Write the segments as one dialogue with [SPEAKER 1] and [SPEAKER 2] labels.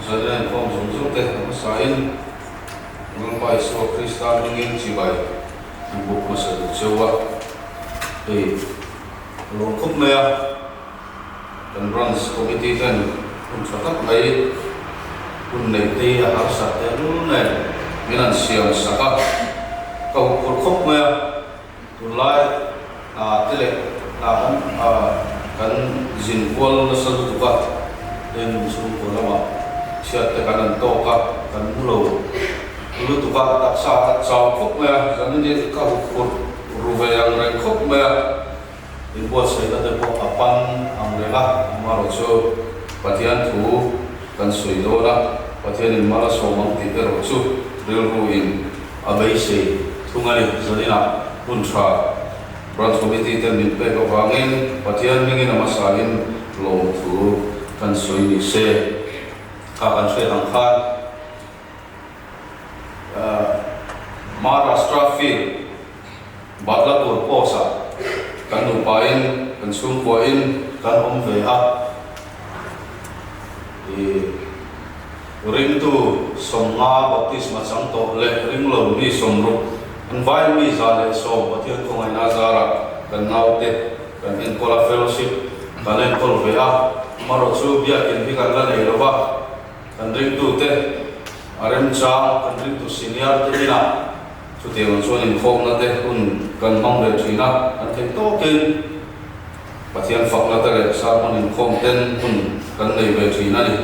[SPEAKER 1] Zalena inkhawm zawng zawng te a hmasain Lalpa Isua Krista hmingin chibai an buk hmasa duh cheu a, hei a lawm khawp mai a, kan Branch Committee ten hun tha tak mai hun neih te hi a harsat tehlul nen min han siam sak a, ka huphurh khawp mai a. Tunlai hna te leh hna kan kan zin kual nasa lutuk a, heng chhungkaw lamah chhiat te kan an tawk a, kan hmu lo lutuk a, taksa a chau khawp mai a, zanin hi ka huphurh ru ve ang reng khawp mai a, inbuatsaihna te pawh a pan ang reng a, amaherawhchu Pathian thu kan sawi dawn a, Pathianin mal a sawm ang tih erawh chu rilru in a beisei thung a ni. Zaninah hun tha Branch Committee ten min pek avangin Pathian hmingin a hmasain lawmthu kan sawi ni se. Kha kan hriat ang khan Maharashtra Field Badlapur Post-ah kan nupain kan chhungkuain kan awm ve a. I ringtu 50 baptisma chang tawh leh ringlo mi 60 an vai mi 110 Pathian khawngaihna zarah kan naute kan enkawl a, fellowship kan enkawl ve a, amaherawh chu biakin hi kan la nei lo va, kan ringtute a remchang kan ringtu senior te inah chutiang chuan inkhawmna te hun kan hmang ve thin a, kan theih tawkin. Pathian fakna te leh sermon inkhawm ten hun kan nei ve thin a ni.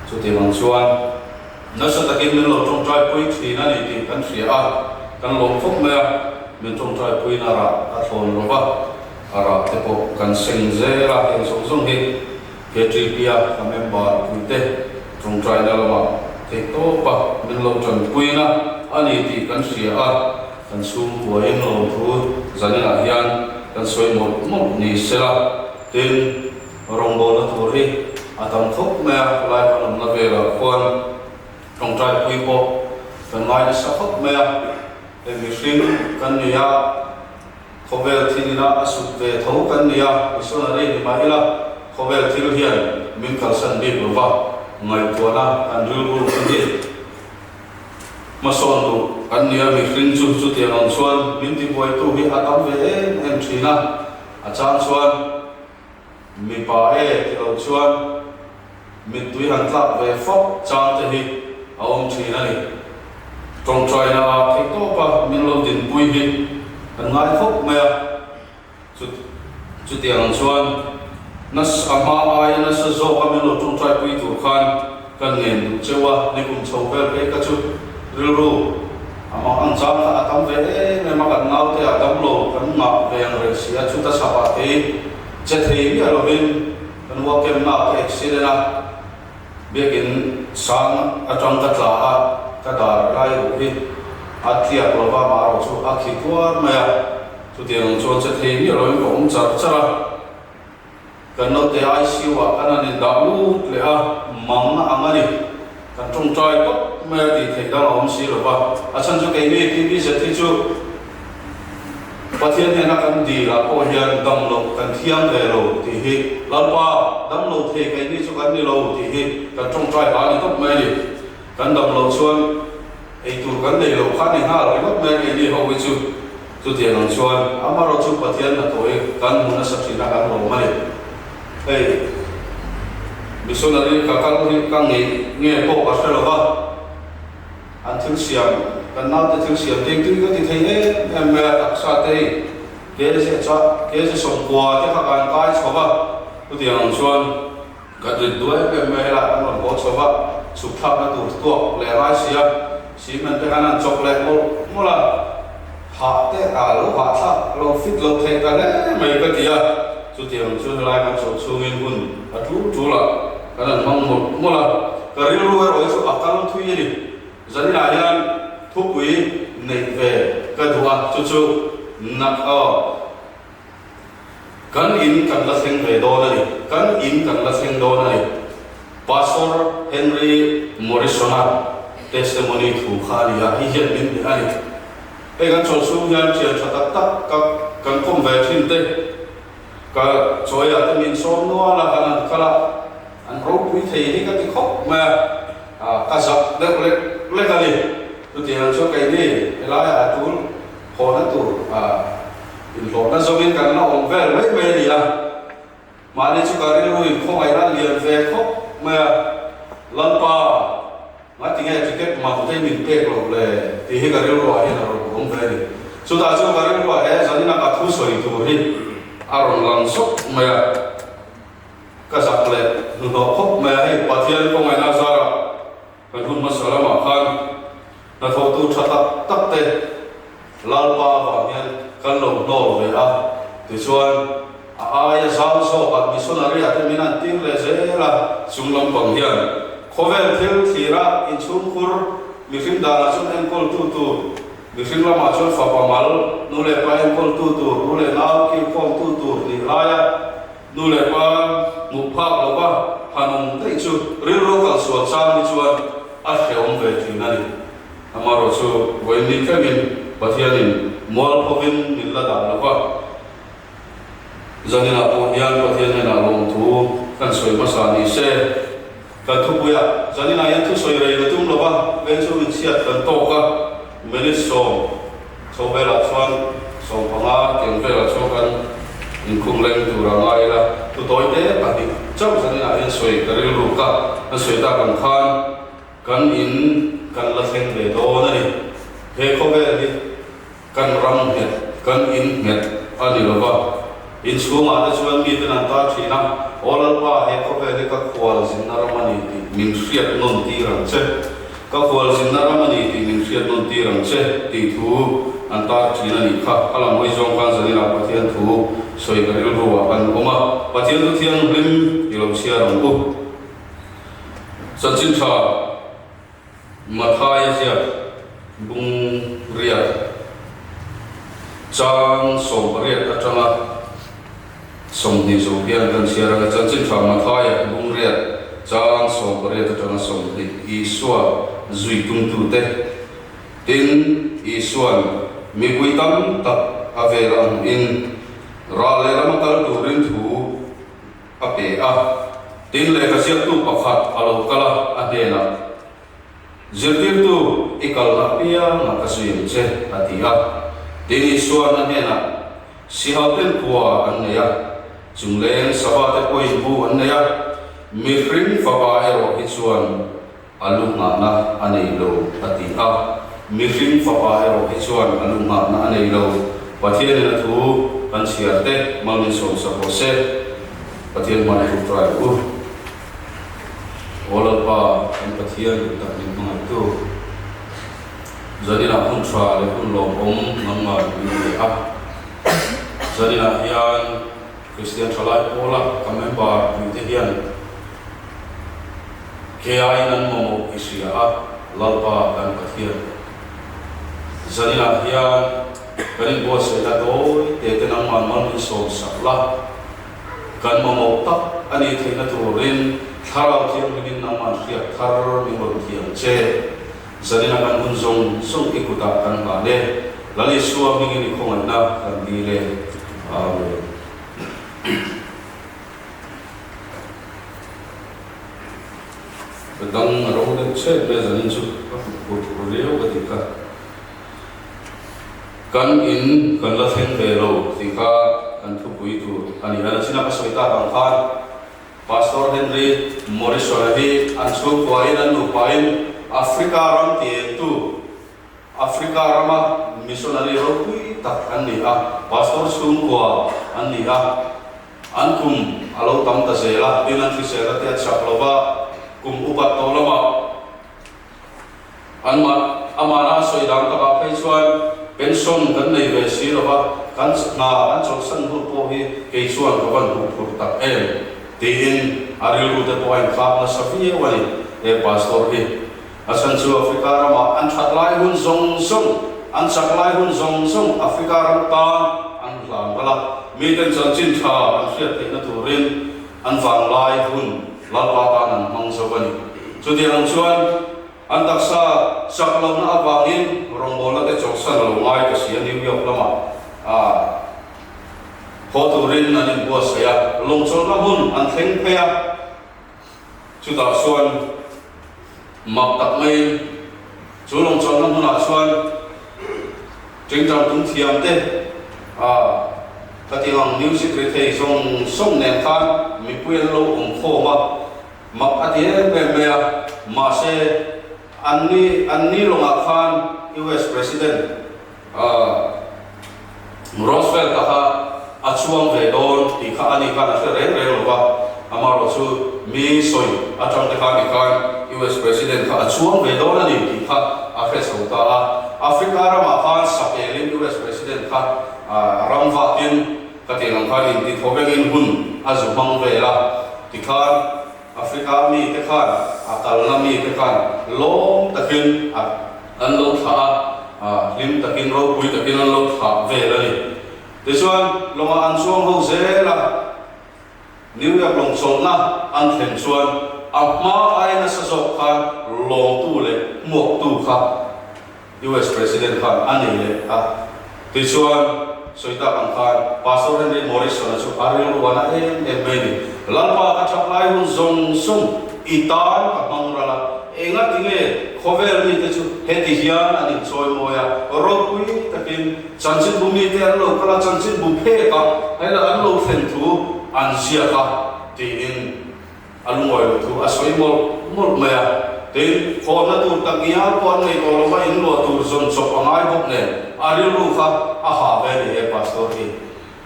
[SPEAKER 1] Chutiang ang chuan nasa takin min lo tawngtai pui thin a ni tih kan hria a, kan lawm khawp mai a, min tawngtai puina rah a thlawn lo va, a rah te pawh kan seng zel a, heng zawng zawng hi KTP-a ka member puite tawngtaina lamah theihtawpa min lo tanpuina a ni tih kan hria a. Kan chhungkuain lawmthu zaninah hian kan sawi mawlh mawlh ni sela, tin, rawngbawlna tur hi a tam khawp mai a, khawlai kan awmna velah khuan tawngtaipui pawh kan ngai nasa khawp mai a, hei mihring kan ni a, khawvel thil ina a sut ve tho kan ni a, missionary ni mah ila khawvel thil hian min kalsan bik lova ngaihtuahna kan rilru te hi. Hmasawn duh kan nia mihring chu chutiang ang chuan min tibuaitu hi a tam ve em em thin a, a chang chuan mipa e ti lo chuan mittui han tlak ve fawk chang te hi a awm thin a ni. Tawngtaina ah theihtawpa min lo dinpui hi kan ngai khawp mai a. Chutiang ang chuan nasa a hma aia nasa zawka min lo tawngtai pui tur khan kan ngen duh cheu a, nikum chho vel phei kha chu rilru a mang ang chang kha a tam ve em em a, kan naute ah damlo kan ngah ve ang reng si a, chuta chhapah kei che thei miah lovin kan uakemna ka accident a, biakin sang atang ka tla a, ka dar lai ruh hi a tliak lova marawh chu a khi tuar mai a. Chutiang ang chuan che thei miah loin ka awm char char a, kan naute ICU ah kan han indah lut leh a, mang a ang a ni. Kan tawngtai tawp mai a tih theih dang a awm si lo va, a chhan chu keini TBZ hi chu Pathian hnena kan dil ah pawh hian dam loh kan thiam ve lo tih hi Lalpa dam lo thei keini chu kan ni lo tih hi kan tawngtai hla a ni tawp mai a ni. Kan dam loh chuan ei tur kan nei lo kha ni nghal ringawt mai a keini ho hi chu. Chutiang ang chuan amaherawh chu Pathian hnathawh hi kan hmu nasa thin a kan lawm a ni. Hei missionary ka kal hi ka ngeih nge pawh ka hre lo va, an thil siam kan naute thil siam te engtin ka ti thei em em mai a, taksa te hei kg cha kg 90 te kha kan kai chho va, chutiang ang chuan Ka rit duh em em mai la, kan rawn haw chho va, chhuk thlakna tur tuak leh ngai si a, cement te khan an chawk leh mawlh mawlh a, hah te a lo hah thlak lo fit lo theih ta hle mai ka ti a, chutiang chu helai kan chhoh chhungin hun a tul tul a, kan han hmang mawlh mawlh a, ka rilru erawh hi chu a kal thui a ni, zaninah hian thupui neih ve ka duh a, chu chu nak aw. Kan in kan la thleng ve dawn a ni. Kan in kan la thleng dawn a ni. Pastor Henry Morrison-a testimony thu kha a ni a, hei hian min hne a ni. Hei kan chawl chhung hian thian tha tak tak ka kan kawm ve thin te, ka chawiah te min sawm nual a, kan han kal a, an ropui thei hi ka ti khawp mai a. Ka zak deuh lek lek a ni. Chutiang chu keini helaiah a tul hawhna tur inhlawhna zawngin kan la awm vel mai mai a ni a. Mahni chu ka rilru in khawngaihna a lian ve khawp mai a, Lalpa, ngatinge ticket man te min pek loh le tih hi ka rilruah hian a rawn awm ve a ni. Chutah chuan ka rilruah he zanina ka thu sawi tur hi a rawn lang sawk mai a. Ka zak leh hnuhnawh khawp mai a, hei Pathian kawngaihna zarah kan hun hmasa lamah khan hnathawhtu tha tak tak te Lalpa avang hian kan lo hnawl ve a, tichuan a aia zau zawkah missionary ah te min an tir leh zel a, chung lampang hian khawvel thil thlira inchhungkhur mihring danah chuan enkawltu tur mihring lamah chuan fapa mal nu leh pa enkawltu tur u leh nau kilkhawmtu tur nih laia Nu leh pa hmuh phak lova han awm daih chu rilru kal sual chang hi chuan a hrehawm ve thin a ni. Amaherawhchu vawiin thlengin Pathianin mualphovin min la dah lova, zaninah pawh hian Pathian hnenah lawmthu kan sawi hmasa ni se. Kan thupuiah zaninah hian thusawi rei la tum lova, veng chu min chhiat kan tawk a, minute sawm chho velah chuan 15 tiang velah chuan kan inkhung leng tur a ngai ila, thu tawi te pahnih chauh zaninah hian sawi ka rilru ka an sawi tak ang khan kan in kan la thleng ve dawn a ni. He khawvel hi Kan ram nghet, kan in nghet a ni lo va, in chhungah te chuan miten an tar thin a, Aw Lalpa, he khawvel hi ka khual zinna ram a ni tih min hriat nawn tir ang che, ka khual zinna ram a ni tih min hriat nawn tir ang che tih thu an tar thin a nih kha. Ka lam hawi zawng khan zaninah Pathian thu sawi ka rilru ah kan awm a, Pathian thu thianghlim i lo chhiar ang u. Chanchin tha. Mathaia ziak bung riat chang 18 atanga 20 zawh hian kan chhiar ang e. Chanchin tha Mathaia bung riat chang 18 atanga 20 Isua zui tumtute tin Isuan mipui tam tak a vel a hmuhin ral lehlam a kal turin thu a pe a. Tin, lehkha ziaktu pakhat a lo kal a, a hnenah, Zirtirtu, i kalna apiangah ka zui ang che, a ti a. Tin, Isua'n a hnenah, Sihalten khua an nei a, chungleng sava te pawhin bu an nei a, mihring fapa erawh hi chuan A lu nghahna a nei lo, a ti a. Mihring fapa erawh hi chuan a lu nghahna a nei lo. Pathianin a thu kan chhiar te mal min sawmsak rawh se. Pathian hmai thu try u. Aw Lalpa, kan Pathian duh tak min hmangaihtu. Zaninah hun tha leh hun lawmawm nangmah min pe a. Zaninah hian. Kristian thalai pawla ka member puite hian KI in an mamawh i hria a, Lalpa kan Pathian. Zaninah hian kan inbuatsaihna tawi te te nangman mal min sawm sak la, kan mamawh tak a nih theihna turin Thlarau Thianghlimin nangman hriat thar min rawn thiam che. Zanina kan hun zawng zawng i kutah kan hlan e. Lal Isua hmingin i khawngaihna kan dil e. Amen. Ka dang a ro deuh chhet mai a zanin chu ka hmuh phur riau ka tih kha. Kan in kan la thleng ve lo tih kha kan thupui tur a ni a. Nachina ka sawi tak ang khan Pastor Henry Morrison-a hi an chhungkuain an nupain Africa ram tiengtu, Africa rama missionary ropui tak an ni a, pastor chhungkua an ni a, an kum a lo tam ta zel a, tin an hrisel a te a chak lo va, kum upat tawh lamah Anmah amahna a sawi dan takah phei chuan pension kan nei ve si lo va, kan hna kan chawlhsan hun pawh hi kei chuan ka van hmuh phur tak em tiin a rilru te pawh a inthlak nasa viau a ni he pastor hi. A chhan chu Africa ramah an that lai hun zawng zawng, an chak lai hun zawng zawng Africa ram tan an hlan ral a, miten chanchin tha an hriat theihna turin an vanglai hun Lalpa tan an hmang zo a ni. Chutiang ang chuan an taksa chak lohna avangin rawngbawlna te chawlhsan a lo ngai ta si a, New York lamah haw turin an inbuatsaih a, lawngchawlhna hmun an thleng phei a, chutah chuan. Mak tak maiin chu lawngchawlhna hmunah chuan ṭingṭang tum thiam te, ah, khatiang ang music ri thei zawng zawng nen khan mipui an lo awm khawm a, mak a ti em em mai a. Mahse, anni anni lawngah khan US President, ah, Roosevelt-a kha a chuang ve dawn tih kha ani khan a hre reng reng lo va, amaherawh chu mi sawi atang te khan tikhan US President kha a chuang ve dawn a ni tih kha a hre chho ta a. Africa ramah khan sakelin US President kha ram vakin khatiang ang khan inti thaw vengin hun a zu hmang vel a, tikhan Africa mite khan a kalna mite khan lawm takin a an lo thlah a, hlim takin ropui takin an lo thlah vel a ni. Tichuan lawngah an chuang ho zel a, New York lawng chawlhna an thlen chuan a hma ai nasa zawk khan lawngtu leh hmuaktu kha US President khan a nei leh a. Tichuan, sawi tak ang khan Pastor Henry Morrison-a chu a rilru a na em em mai a ni. Lalpa ka that lai hun zawng zawng i tan ka hmang ral a, enga tinge khawvel mite chu heti hian an inchawi mawi a, ropui takin chanchinbu mite an lo kal a, chanchinbu phek a, hei lah an lo thlen thu an ziak a, tiin. A lungawi loh thu a sawi mawlh mawlh mai a. Tin, hawnna tur tak ngial pawh an nei tawh lo va, in luah tur zawn chawp a ngai bawk nen, a rilru kha a hah ve a ni he Pastor hi.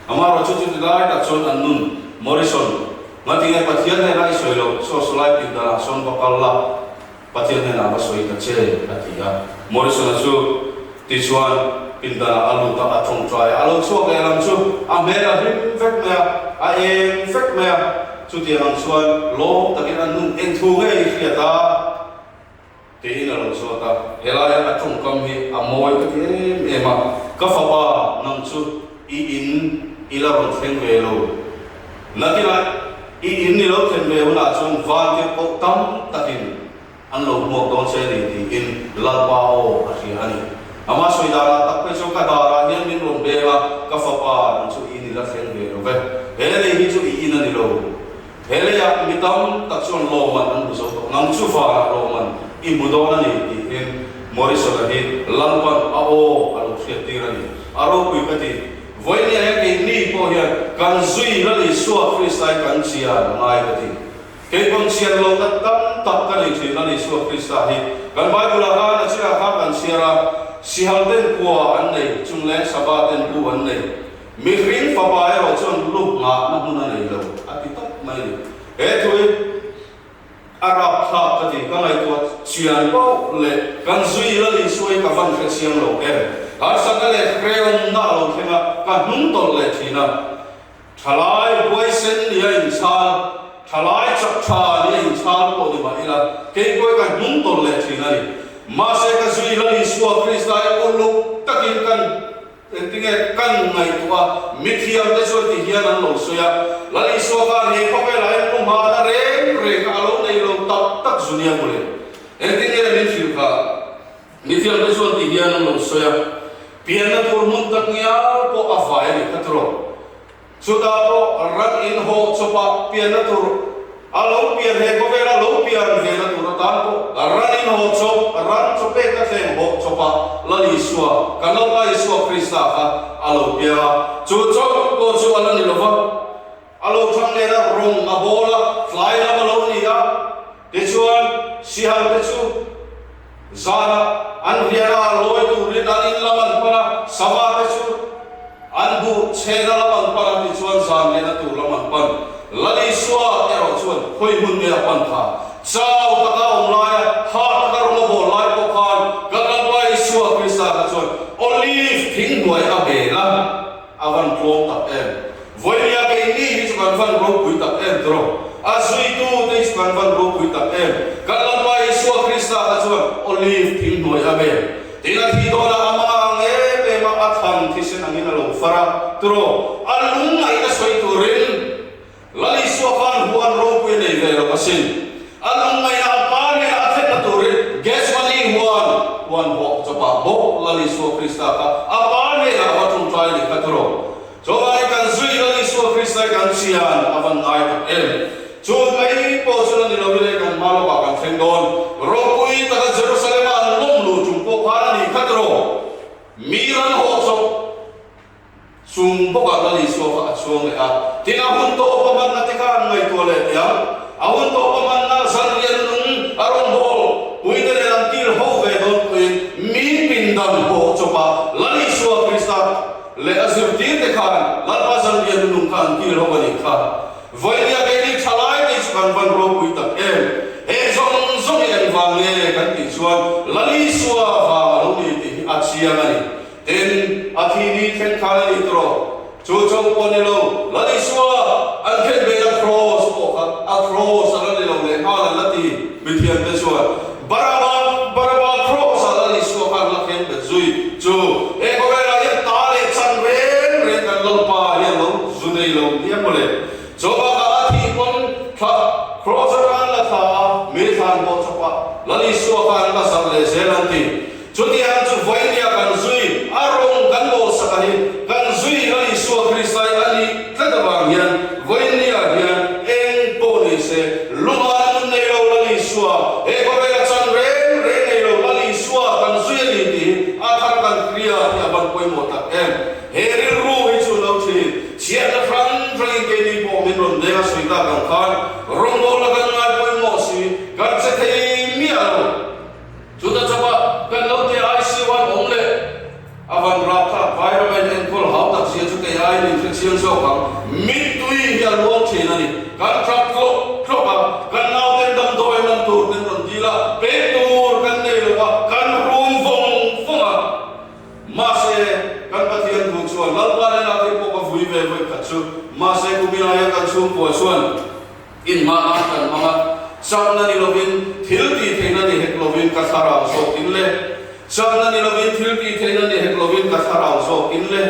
[SPEAKER 1] Amaherawh chu chuti lai tak chuan an nun, Morrison, ngatinge Pathian hnenah i sawi loh, saw sawlai pindanah sawn va kal la, Pathian hnenah va sawi ta che, a ti a. Morrison-a chu tichuan pindanah a lut a, a tawngtai a. A lo chhuak leh lam chu a hmel a hlim vek mai a, a eng vek mai a. Chutiang ang chuan lawm takin an nun eng thu nge i hriat a? tiin a lo zawt a. Helaia a tawngkam hi a mawi ka ti em em a, Ka fapa, nang chu i in i la rawn thleng ve lo. Nakinah i in i lo thlen ve hunah chuan vantirhkoh tam takin an lo hmuak dawn che a ni tiin Lalpa aw a hria a ni. Amah sawi danah tak phei chuan ka darah hian min rawn beng a, ka fapa nang chu i in i la thleng ve lo ve. He lei hi chu i in a ni lo. He leiah mi tam tak chuan lawmman an hmu zo tawh. Nang chu vanah lawmman i hmu dawn a ni tiin Morrison-a hi Lalpan a aw a lo hriattir a ni. A ropui ka ti. Vawinia hian kei mi pawh hian kan zui Lal Isua Krista hi kan chian a ngai ka ti. Kei pawn chian lohna tam tak ka nei thin Lal Isua Krista hi. Kan Bible-ah khan a chirah khan kan chhiar a, Sihal ten kua an nei, chungleng Sava ten bu an nei. Mihring fapa erawh chuan lu nghahna hmun a nei lo, a ti tawp mai a ni. He thu hi a rapthlak ka ti, ka ngaihtuah chian pauh leh kan zui Lal Isua hi ka van hre chiang lo em. Harsatna leh hrehawmna a lo thleng a, ka hnung tawlh leh thin a. Thalai huaisen ni a inchhal, thalai chak tha ni a inchhal pawh ni mah ila, kei pawh hi ka hnung tawlh leh thin a ni. Mahse ka zui Lal Isua Krista hi uluk takin kan. Engtinge kan ngaihtuah a, mithiamte chuan ti hian an lo sawi a, Lal Isua khan he khawvelah hian lu nghahna reng reng a lo nei lo tak tak zu nia mawle. Engtinge min hrilh kha? Mithiamte chuan ti hian an lo sawi a, Pianna tur hmun tak ngial pawh a vai a ni kha tiraw? Chutah pawh ran in haw chawpah pianna tur a lo pian he khawvela lo pian vena tur atan pawh ran in haw chawp, ran chaw pekna thleng haw chawpah Lal Isua, kan Lalpa Isua Krista kha a lo piang a. Chu chawp pawh chu a la ni lova, a lo thang nen a, rawng a bawl a, tlai lam a lo ni a. Tichuan, sihal te chu zanah an riahna ah lawi turin an in lam an pan a, sava te chu an buh chhehna lam an pan a, tichuan zan lehna tur lam an pan. Lal Isua erawh chuan khawi hmun nge a pan kha? Chau taka awm laia hah taka rawng a bawl lai pawh khan kan Lalpa Isua Krista kha chuan Olive thing hnuai a bel a, a van tlawm tak em! Vawinia keini hi chu kan van ropui tak em tawh? A zuitu te hi chu kan van ropui tak em? Kan Lalpa Isua Krista kha chuan Olive thing hnuai a bel. Tin a thi dawn a, a manga ang em em a, a thlan thisen angin a lo far a, tawh? A lungngaihna sawi turin Lal Isua khan huan ropui a nei ve lo asin. A lungngaihna a pa hnenah a thlenna turin Gethsemane huan, huan bawh chawpah bawk Lal Isua Krista kha a pa hnenah a va tawngtai a nih kha tawh. Chuvangin kan zui Lal Isua Krista hi kan chian a van ngai tak em? Chu mai pawh chu la ni lo ile kan hma lawkah kan thleng dawn. Ropui taka Jerusalema an lawm luh chung pawh khan a nih kha tiraw? Mi ran hawh chawp chung bawkah Lal Isua kha a chuang leh a. Tin, a hun tawp a manna te kha an ngaihtuah leh tiang. A hun tawp a manna zanriah nunung a rawn bawl puite nen an kil ho ve dawn pawhin mi pindan hawh chawpah Lal Isua Krista leh a zirtirte khan Lalpa zanriah nunung kha an kil ho a nih kha. Vawinia keini thalai te chu kan van ropui tak em? He zawng zawng hi engvang nge kan tih chuan Lalisua vang a lo ni tih hi a chiang a ni. Tin, a thi ni thleng khan a ni tawh. Chu chauh pawh ni lo, Lalisua an khen ve a kraws pawh kha a kraws a la ni lo leh nghal an la ti. Mithiamte chuan Baraba Baraba kraws ah Lalisua kha an la khen bet zui chu he khawvelah hian ta leh chan reng reng kan Lalpa hian lo zu nei lo nia mawle. Chu bakah a thih pawn thla kraws atang la thla a mi thlan pawh chawpah Lalisua kha an la zalh leh zel an ti. Chutiang chu vawinia kan zui a rawng kan bawlsak a hi kan zui Lal Isua Krista hi a nih tlat avang hian vawinia hian eng pawh ni se lunga nun nei lo Lal Isua, he khawvela chan reng reng nei lo Lal Isua kan zui a ni tih hi a thar kan hria hi a van pawimawh tak em. He rilru hi chu lo thin chhiatna hrang hrangin keini pawh min rawn deng a sawi tak ang khan rawngbawlna kan ngai pawimawh si kan che thei miah lo. Chuta chawpa kan lo tia ICU an awm leh a van rap thlak vai rama in enkawl hau tak zia chu kei aiin in hre chiang zawk ang. Mittui hi a luang thin a ni. Kan tap tlawk tlawk a, kan nauten damdawi man tur min rawn dil a, pek tur kan nei lo a, kan rum vawng vawng a. Mahse, kan Pathian thu chuan Lalpa hnenah thei pawh ka vui ve vawi khat chu. Mahse, kumin aia kan chhungkua chuan Inhmahna kan hmang a, chakna ni lovin thil tih theihna ni hek lovin ka thlarau zawk in le. Chakna ni lovin thil tih theihna ni hek lovin ka thlarau zawk in le.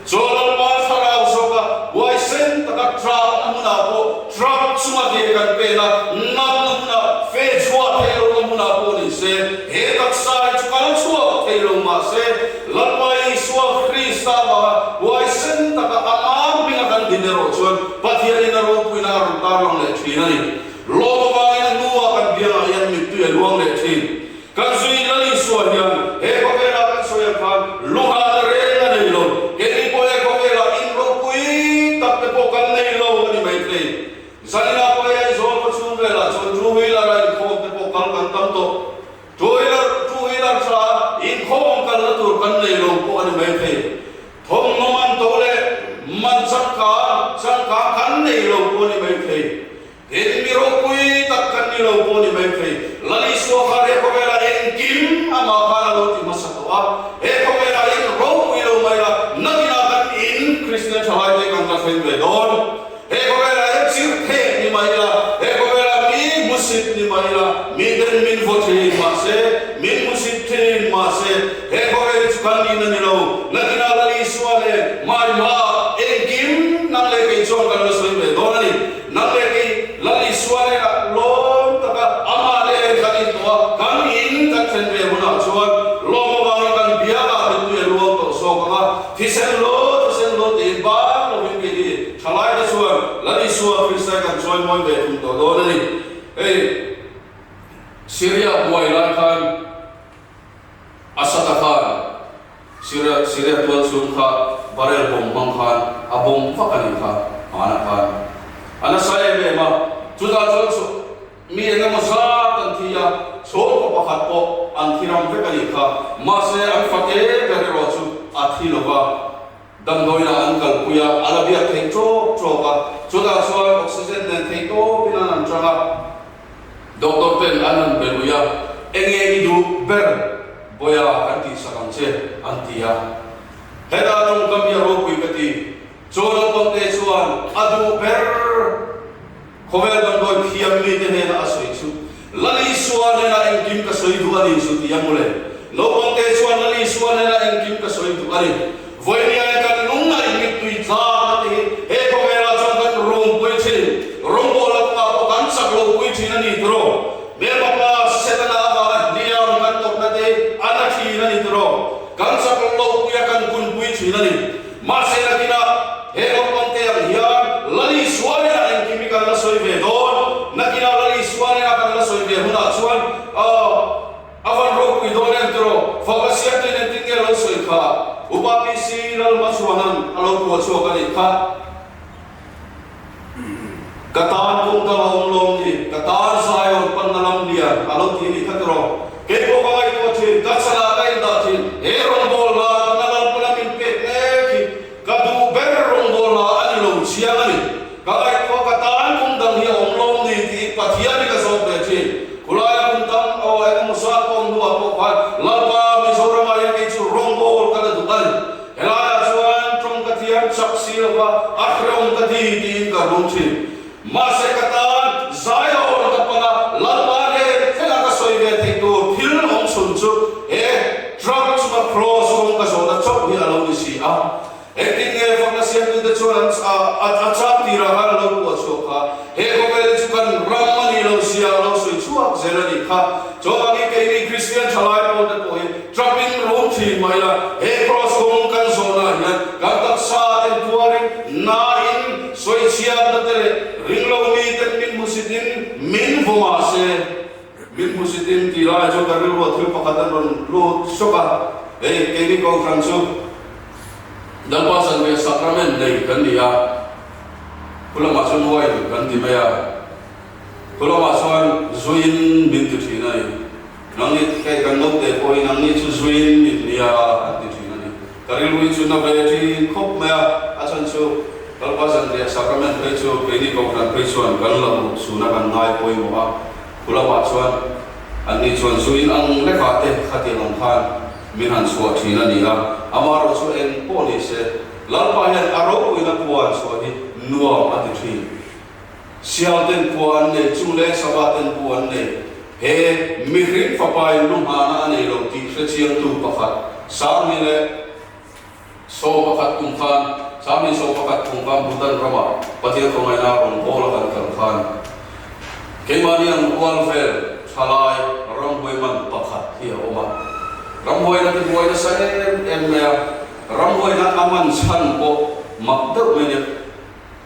[SPEAKER 1] Chaw Lalpa thlarau zawka huaisen taka tlakna hmunah pawh truck chunga ke kan pen a, natna hmunah fe chhuah theih lohna hmunah pawh ni se, he taksa hi chu kal chhuak thei lo mah se, Lalpa Isua Krista avanga huaisen taka amah hminga kan din erawh chuan Pathianin a ropuina a rawn tarlang leh thin a ni. Lawm avangin a hnuah kan biangah hian mittui a luang leh thin. Kan zui Lal Isua hian he khawvelah kan sawi ang khan luhahna reng a nei lo. Keini pawh he khawvelah in ropui tak te pawh kan nei lo a ni maithei. Zaninah pawh hei Aizawl khaw chhung velah chuan two wheeler a inkhawm te pawh kal kan tam tawh. Two wheeler two wheeler tha inkhawm kalna tur kan nei lo pawh a ni maithei. Thawmhnaw man to leh man changkang changkang kan nei lo pawh a ni mai thei. Tin, mi ropui tak kan ni lo pawh a ni mai thei. Lal Isua khan he khawvelah engkim amah khan a lo ti hmasa tawh a. He khawvelah hian ropui lo mai la, nakinah kan in Kristian thalaite kan la thleng ve dawn. He khawvelah hian chirhtheh ni mai ila, he khawvelah mi hmusit ni mai ila, miten min vaw thin mahse, min hmusit thin mahse, he khawvel hi chu kan nihna ni lo, nakinah Lal Isua nen hmaihma engkim nang leh kei chuan kan la sawi ve dawn a ni. Nang leh kei Lal Isua nena lawm taka amah nen kan intuah a, kan in kan thlen ve hunah chuan lawm avangin kan biakah mittui a luang tawh zawk ang a, thisen law, thisen law tiin bang lovin kei hi Thalaite chuan Lal Isua Krista kan chawimawi ve thung tawh dawn a ni. Hei Syria buai lai khan Assad-a khan Syria Syria tual chhung kha barrel bomb hmang khan a bomb vak a nih kha hmanah khan a nasa em em a, chutah chuan chu mi eng emaw zat an thi a, chhawngkaw pakhat pawh an thi ram vek a nih kha, mahse an fate ber erawh chu a thi lo va. Damdawiinah an kalpui a, a la biak theih ṭawk ṭawk a, chutah chuan oxygen nen theih tawpin an han ṭang a, doctor ten an han be lui a, Enge i duh ber Bawia kan tihsak ang che an ti a. Hetah ṭawngkam hi a ropui ka ti, chu naupangte chuan a duh ber Khawvel damdawi thiam mite hnena a sawi chu, Lal Isua hnena engkim ka sawi duh a ni chu ti a mawle. Naupangte chuan Lal Isua hnena engkim ka sawi duh a ni. Vawinia kan lungngaih mittui tlak a ti hi he khawvelah chuan kan rumpui thin, rawngbawlna kawngah pawh kan chak lo pui thin a ni tiraw? Hmelma pa Setana avanga hliam kan tawpna te a na thin a ni tiraw? Kan chak lo pui a kan kunpui thin a ni. Mahse nakinah he naupangte ang hian Lal Isua nena engkim hi kan la sawi ve dawn. Nakinah Lal Isua nena kan la sawi ve hunah chuan aw. chhuak a nih kha. Ka tan kawng dang a awm lawm ni, ka tan Zion panna lam lian a lo ti a nih kha tiraw. Kei pawh ka ngaihtuah thin, ka chalah ka indah thin, he rawngbawlna tuna Lalpana min pek mek hi ka duh ber rawngbawlna a ni lo chiang a ni. Ka ngaihtuah ka tan kawng dang hi a awm lawm ni tiin Pathian hi ka zawt ve thin. Khulaia kum tam aw eng emaw zat awm hnuah pawh khan Lalpa Mizoramah hian kei chu rawngbâwl ka la duh a ni. Helaiah chuan tawng ka thiam chak si lova a hrehawm ka ti tiin ka rum thin. Mahse ka tan Zion ka pan a, Lalpa nen thlenga ka sawi ve theih tur thil awm chhun chu he truck chunga cross kawng ka zawhna chauh hi a lo ni si a. Engtin nge fakna siamtute chuan an a chak tirah khan a lo puah chhuak kha? He khawvel hi chu kan ram a nih loh zia a lo sawi chhuak zel a nih kha. Chuvangin keini Kristian thalai pawlte pawh hi ṭapin rum ṭhin mah ila, he kraws kawng kan zawhnaah hian kan taksa ten tuarin nain sawichhiatna te leh ringlo miten min hmusitin min vaw mah se, Min hmusitin tih lai chu ka rilruah thil pakhat an rawn lut sawk a, hei keini Kohhran chu Lalpa Zanriah Sacrament nei kan ni a, khu lamah chuan wine kan ti mai a, khu lamah chuan zuin min ti thin a ni, nangni hei kan naute pawh hi nangni chu zuin min nia an ti thin a ni. Ka rilru hi chu na ve thin khawp mai a, a chhan chu Lalpa Zanriah Sacrament phei chu keini Kohhran phei chuan kan la uluk chhuna kan ngai pawimawh a, khu lamah chuan anni chuan zu in ang lekah te khatiang ang khan min han chhuah thin a ni a, amaherawh chu eng pawh ni se Lalpa hian a ropuina puan chhuah hi nuam a ti thin. Sial ten khua an nei, chung leng sava ten bu an nei. He mihring fapain lu nghahna a nei lo tih hre chiangtu pakhat, Sangni leh 11 kum khan, Sangni 11 kum khan Bhutan ramah Pathian khawngaihna rawn bawl a kan kal khan, keimahni ang rual vel thalai ramhuai man pakhat hi a awm a. Ramhuaina tibuai nasa em em mai a, ramhuaina a man chhan pawh mak deuh mai a nia.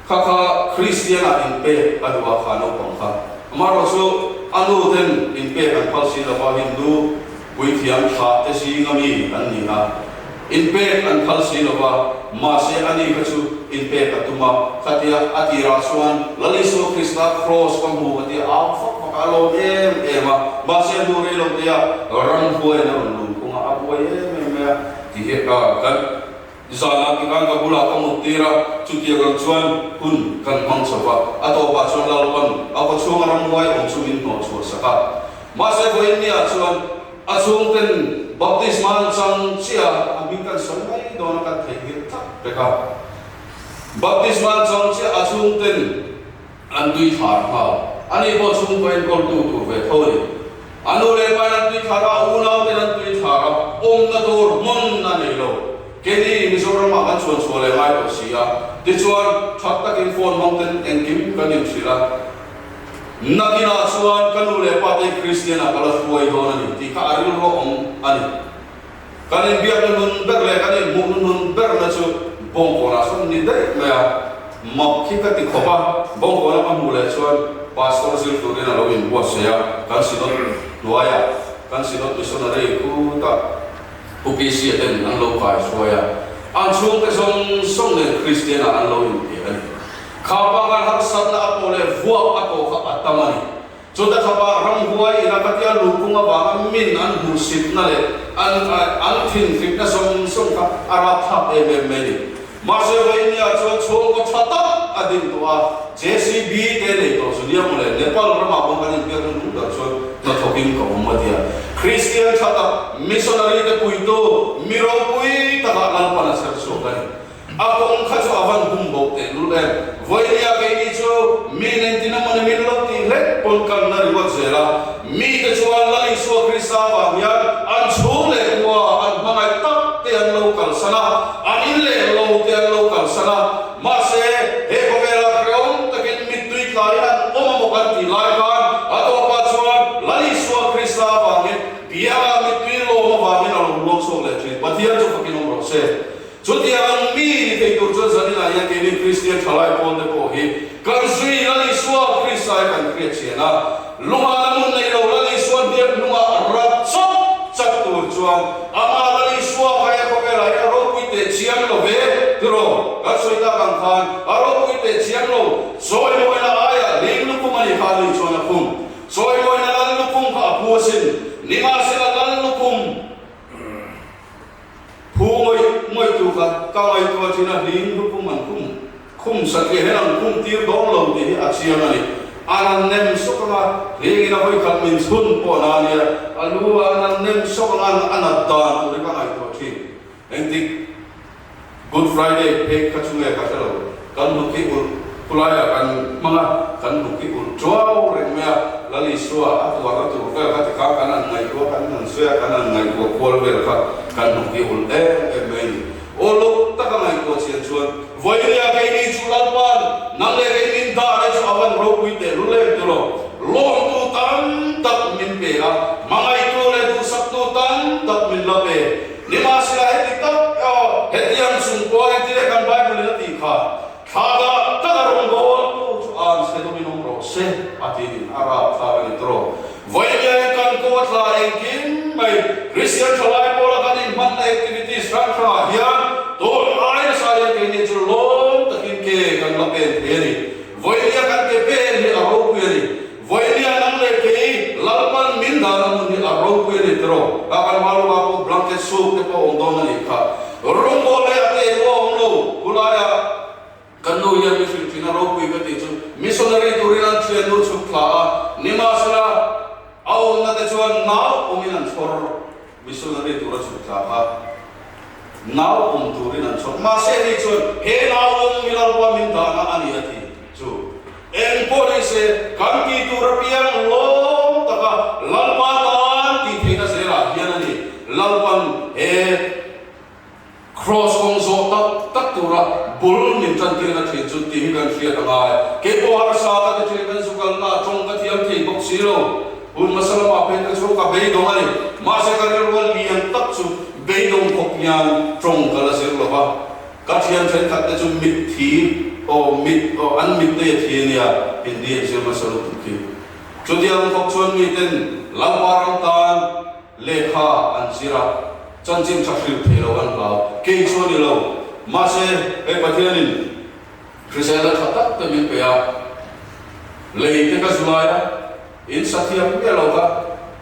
[SPEAKER 1] Kha kha Kristian-ah inpek a duh a kha naupang kha. Amaherawh chu a nu ten inpek an phal si lova Hindu puithiam thlah te zinga mi an ni a. Inpek an phal si lova, mahse a ni kha chu inpek a tum a. Khatia a tirah chuan Lal Isua Krista kraws ka hmu a tia au fak fak a, a lawm em em a. Mahse a hnu rei lo tia ramhuaiin a rawn lungphung a, a buai em em mai a. Ti hi kan. Zanah tikhan ka bulah ka mut tir a, chutiang ang chuan hun kan hmang chho va. A tawpah chuan Lalpan a kawchhunga ramhuai awm chu min hnawh chhuah sak a. Mahse vawiin niah chuan a chhungten baptisma an chang chiah a, a hming kan sawi mai dawn a kan theihnghilh tlat vek a. Baptisma an chang chiah a chhungten An tui thlar nghal. Ani pawh chhungkaw enkawltu tur ve tho a ni. A nu leh pain an tui thlar a, a unauten an tui thlar a, awmna tur hmun a nei lo. Keini Mizoramah kan chuan chhuah leh ngai tawh si a, tichuan that takin phone hmang ten engkim kan inhrilh a. Nakinah chuan ka nu leh pate Kristianah ka la hruai dawn a ni tih kha a rilru awm a ni. Kan inbiakna nun ber leh kan inhmuhna nun berna chu Bawngkawnah sawn ni daih mai a, mak hi ka ti khawp a, Bawngkawna ka hmuh leh chuan Pastor zir turin a lo inbuatsaih a, kan Synod hnuaiah kan Synod Missionary khutah Pu PC-a ten an lo kai hruai a, an chhungte zawng zawng nen Kristianah an lo inpek a ni. Kha pa khan harsatna a tawh leh vuak a tawh kha a tam a ni. Chuta thapa ramhuai ina Patia luhphung avanga min an hmuhsitna leh an an thinhrimna zawng zawng kha a rapthlak em em mai a ni. Mahse Vainia chuan chhungkaw tha tak a din tawh a, JCB te nei tawh chu nia mawle, Nepal ramah pawh kan inbiakna lung ber chuan hnathawkin ka awm a ti a. Kristian tha tak, missionary te puitu, mi ropui takah Lalpan a chher chhuak a ni. A kawng kha chu a van hum bawk teh lul em. Vawinia keini chu mi nengtin emaw ni min lo tih hlek pawn kan la ringawt zel a. Mite chuan Lal Isua Krista vang hian an chhung leh khua an hmangaih tak te an lo kalsan a, an in leh lo te an lo kalsan a. Mahse, he khawvela hrehawm takin mittui tlaiin an awm a maw kan tih lai khan a tawpah chuan Lal Isua Krista vangin bianga mittui lawm avangin a lo luang chhuak leh thin. Pathian chu fakin awm rawh se. Chutiang ang mi ni thei tur chuan zaninah hian keini Kristian thalai pawlte pawh hi kan zui Lal Isua Krista hi kan hriat chian a, lunga la mun nei lo Lal Isua hniak hnungah rap chawp chak tur chuan amah Lal Isua kha he khawvelah hian a ropui teh chiang lo ve tiraw? Kan sawi tak ang khan a ropui teh chiang lo. Chawimawina aiah hling lukhum a nih kha a ni chuan a khum. Chawimawina lal lukhum kha a phu asin. Nimahsela lal lukhum phu ngawih ngawih tu kha ka ngaihtuah thin a, hling lukhum an khum khum satliah hian an khum tir dawn lo tih hi a chiang a ni. An han nem sawk anga hlingin a vawikhat min chhun pawh na a nia, a lu ah an han nem sawk anga a nat dan tur hi ka ngaihtuah thin. Engtik Good Friday phei kha chu nge ka hre lo, kan hnuk hi ulh khulaiah kan hmang a, kan hnuk hi ulh tuau reng mai a, Lal Isua a tuarna tur vel kha tikha kan han ngaihtuah, kan han sawi a, kan han ngaihtuah kual vel kha kan hnuk hi ulh em em mai a ni. Uluk taka ngaihtuah chian chuan Vawinia keini chu Lalpa'n nang leh kei min dah te chu a van ropui teh lul em ti lo, lawmtu tam tak min pe a, hmangaihtu leh duhsaktu tam tak min la pe. Nimahsela heti tak aw, hetiang chung pawh engtin nge kan Bible in a tih kha, Thla dah tak a rawn dawn tu chu an chhe dawmin awm rawh se a ti nin a rap thlak a ni tawh. Vawiin kan kaw thla engkim mai Kristian thalai pawla kan inhmanna activities hrang hrangah hian tun ai nasa hian keini chu lawm takin ke kan la pen thei a ni. Vawiin kan ke pen hi a ropui a ni. Vawinia nang leh kei Lalpan min dahna hmun hi a ropui a ni tiraw? Ka kan hma lawkah pawh blanket suk te pawh a awm dawn a nih kha. Rawngbawl leh a te eng a awm lo. Khulaiah kan nu hian mi hrilh thin a ropui ka tih chu missionary turin an thiannu chhuk thla a, nimahsela a awmna te chuan nau awmin an chhawr. Missionary tura chhuk thla kha nau awm turin an chhawr. Mahse ni chuan he nau awm hi Lalpa min dahna a ni a ti chu. Eng pawh ni se, kan tih tur apiang lawm taka Lalpa tan tih theihna zelah hian a ni. Lalpan he Kraws kawng zawh tak tak tura bul min tantirna thin chu tih hi kan hriat a ngai. Kei pawh harsa ka ti thin, kan zu kalna tawng ka thiam thei bawk si lo. Hun hmasa lamah phei ka chu ka beidawng a ni. Mahse ka rilru a lian tak chu beidawng khawp hian tawng ka la zir lo va. Ka thian thenkhat te chu mit thi aw mit aw an mit te a thi a nia, Hindi an zir hmasa lutuk khi. Chutiang khawp chuan miten Lalpa ram tan Lehkha an zir a, chanchin tha hrilh thei lo an hlau. Kei chu a ni lo. Mahse, hei Pathianin hriselna tha tak te min pe a, lei te ka zu lai a, in sa thiam miah lo kha,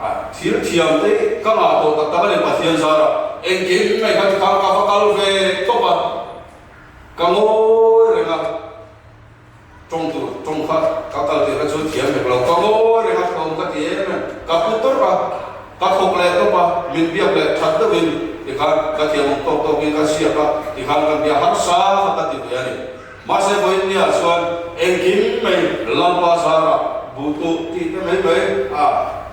[SPEAKER 1] a thil thiam te ka ngah tawh tak tak a ni Pathian zarah. Engkim mai kha tikhan ka va kal ve tawp a, ka ngawi reng a. Tawng tur tawng kha ka kal tih kha chu thiam vek lo. Ka ngawi reng a, hlawm ka ti em em. Ka pu tawrh a, ka thawk leh tawp a, min biak leh that deuhin tikhan ka thiam awm tawk tawkin ka siak a, tikhan kan bia harsa kha ka ti ve a ni. Mahse vawiin nia chuan engkim mai Lalpa zarah buh tuh tih te mai mai a,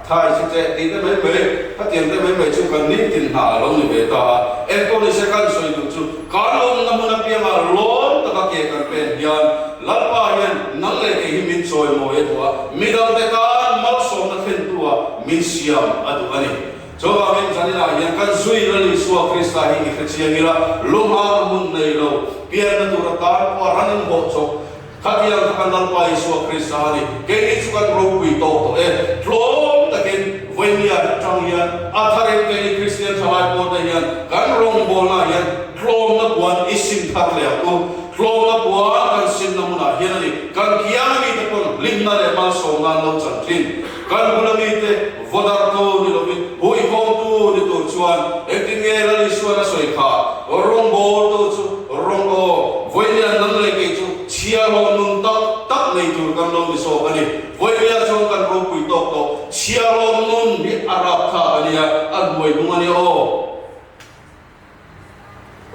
[SPEAKER 1] thai chi teh tih te mai mai, khatiang te mai mai chu kan nitin hna a lo ni ve ta a. Engpawh nise kan sawi duh chu Kan awmna hmun apiangah lawm taka ke kan pen hian Lalpa hian nang leh kei hi min chawimawi a duh a, midangte tan malsawmna thlentu ah min siam a duh a ni. Chuvangin zaninah hian kan zui Lal Isua Krista hi i hrechiang ila, lunghana hmun nei lo, pianna tur atan pawh a ran in hawh chawp Khatiang kha kan Lalpa Isua Krista a ni. Keini chu kan ropui tawk tawh e. Tlawm takin Vawinia atang hian a tharin keini Kristian thalai pawlte hian kan rawngbawlnaah hian tlawmna puan i sim thar leh ang u. Tlawmna puan kan simna hmunah hian a ni. Kan kianga mite pawn hlimna leh malsawmna an lo chan thin. Kan bula mite vawdartu ni lovin huihawmtu ni tur chuan engtin nge Lal Isuan a sawi kha? Rawngbawltu chu rawng aw, Vawinia nang leh kei chu chhiarhlawh nun tak tak nei tur kan lo ni zawk a ni. Vawinia chuan kan ropui tawk tawh, chhiarhlawh nun hi a rapthlak a nia, a hnuai hnung a nia aw.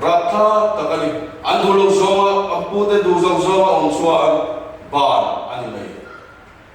[SPEAKER 1] Rapthlak tak a ni. An duh lo zawnga, an pute duh zawk zawnga awm chuan ban a ni mai.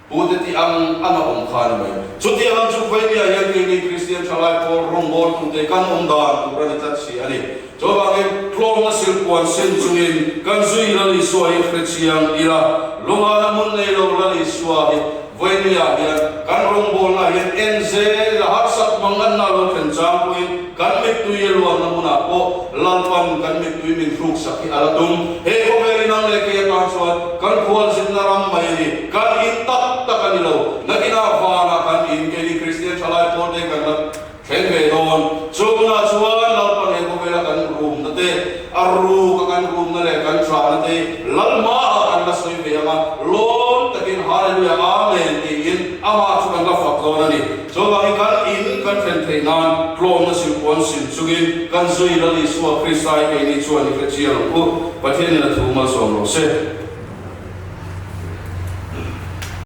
[SPEAKER 1] Pute tih ang an a awm kha a ni mai. Chutiang ang chu Vaimia hian keini Kristian thalai pawl rawngbawltute kan awm dan tur a ni tlat si a ni. Chuvangin tlawmna silpuan sen chungin kan zui Lal Isua hi hre chiang ila, lunghana hmun nei lo Lal Isua hi Vaimia hian kan rawngbawlna hian en zel ila, harsat manganna lo thlen chang pawhin Kan mittui a luanna hmunah pawh Lalpan kan mittui min hruksak hi a la tum. He khawvel in ang leh kei atan chuan kan khualzinna ram mai a ni. Kan in tak tak a ni lo. Nakinah vanah kan in keini Kristian thalai pawlte kan la thleng ve dawn. Chunah chuan Lalpan he khawvela kan rumna te, a ruka kan rumna leh kan Amah chu kan la fak dawn a ni. Chuvangin kan in kan thlen theih nan tlawmna silpuan sim chungin kan zui Lal Isua Krista hi keini chuan i hre chiang ang u. Pathianin a thu malsawm rawh se.